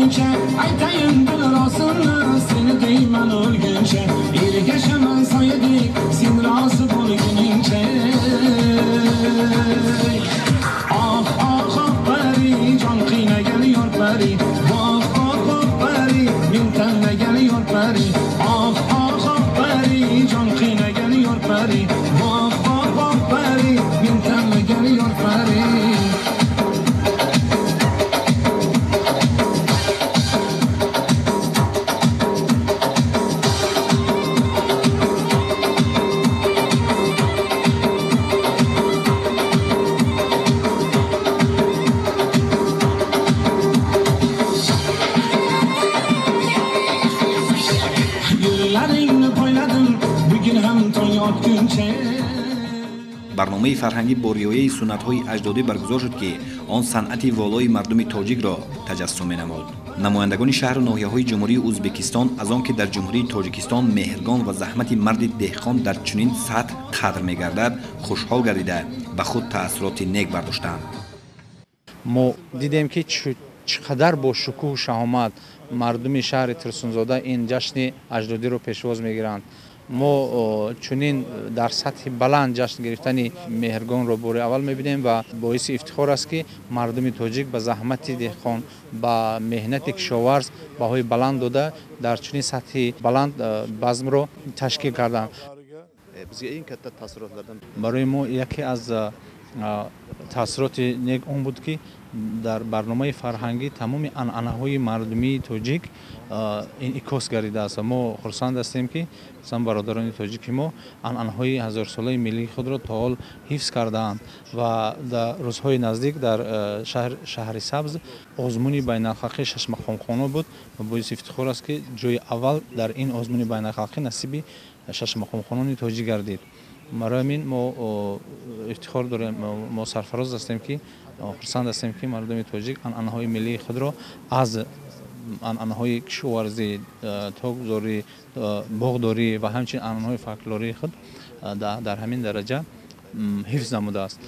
O'lguncha aytayin dil rosini, seni deyman o'lguncha, ergashaman soyadek sen rozi bo'lguningcha. Oh oh oh pari, jon qiynagan yor pari, voh voh voh pari, men tanlagan yor pari. Oh oh oh pari, jon qiynagan yor pari, voh voh voh pari, men tanlagan yor pari. Барномаи фарҳангӣ бо риояи суннатҳои аҷдодӣ баргузор шуд, ки он санъати волои мардуми тоҷикро таҷассум менамуд. Намояндагони шаҳру ноҳияҳои Ҷумҳурии Ӯзбекистон аз он ки дар Ҷумҳурии Тоҷикистон меҳргон ва заҳмати марди деҳқон дар чунин сатҳ қадр мегардад, хушҳол гардида ба худ таассуроти нек бардоштанд. Мо дидем, ки чӣ қадар бо шукӯҳу шаҳомат мардуми шаҳри Турсунзода ин ҷашни аҷдодиро пешвоз мегиранд. Мо чунин дар сатҳи баланд ҷашн гирифтани меҳргонро бори аввал мебинем ва боиси ифтихор аст, ки мардуми тоҷик ба заҳмати деҳқон, ба меҳнати кишоварз баҳои баланд дода, дар чунин сатҳи баланд базмро ташкил карданд. Барои мо яке аз таассуроти нек он буд, ки дар барномаи фарҳангӣ тамоми анъанаҳои мардумии тоҷик инъикос гардидааст ва мо хурсанд ҳастем, ки масалан бародарони тоҷики мо анъанаҳои ҳазорсолаи миллии худро то ҳол ҳифз кардаанд ва дар рӯзҳои наздик дар шаҳри Сабз озмуни байналхалқии шашмақомхона буд ва боиси ифтихор аст, ки ҷои аввал дар ин озмуни байналхалқӣ насиби шашмақомхонони тоҷик гардид. Барои ҳамин мо ифтихор дорем, мо сарфароз ҳастем, ки хурсанд ҳастем, ки мардуми тоҷик анъанаҳои миллии худро аз анъанаҳои кишоварзӣ, токзорӣ, боғдорӣ ва ҳамчунин анъанаҳои фольклории худ дар ҳамин дараҷа ҳифз намудааст.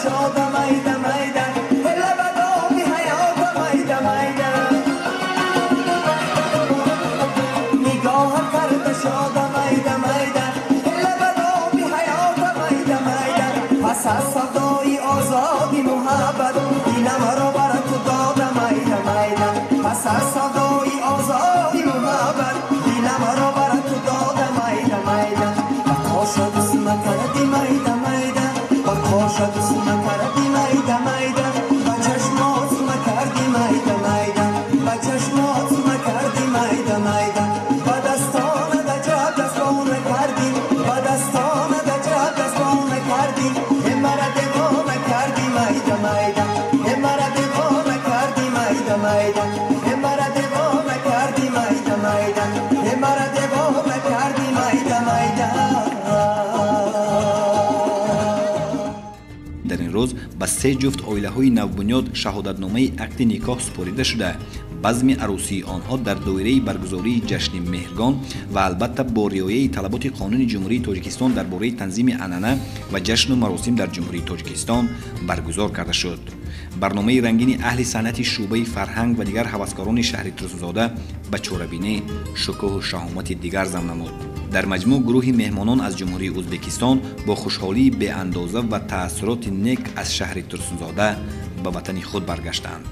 شادم ایدم ایدم. Ба се ҷуфт оилаҳои навбунёд шаҳодатномаи ақди никоҳ супорида шуда, базми арӯсии онҳо дар доираи баргузории ҷашни Меҳргон ва албатта бо риояи талаботи Қонуни Ҷумҳурии Тоҷикистон дар бораи танзими анъана ва ҷашну маросим дар Ҷумҳурии Тоҷикистон баргузор карда шуд. Барномаи рангини аҳли санъати шӯъбаи фарҳанг ва дигар ҳаваскорони шаҳри Турсунзода ба чорабинӣ шукӯҳу шаҳомати дигар зам намуд. Дар маҷмӯъ, гурӯҳи меҳмонон аз Ҷумҳурии Ӯзбекистон бо хушҳолии беандоза ва таассуроти нек аз шаҳри Турсунзода ба ватани худ баргаштанд.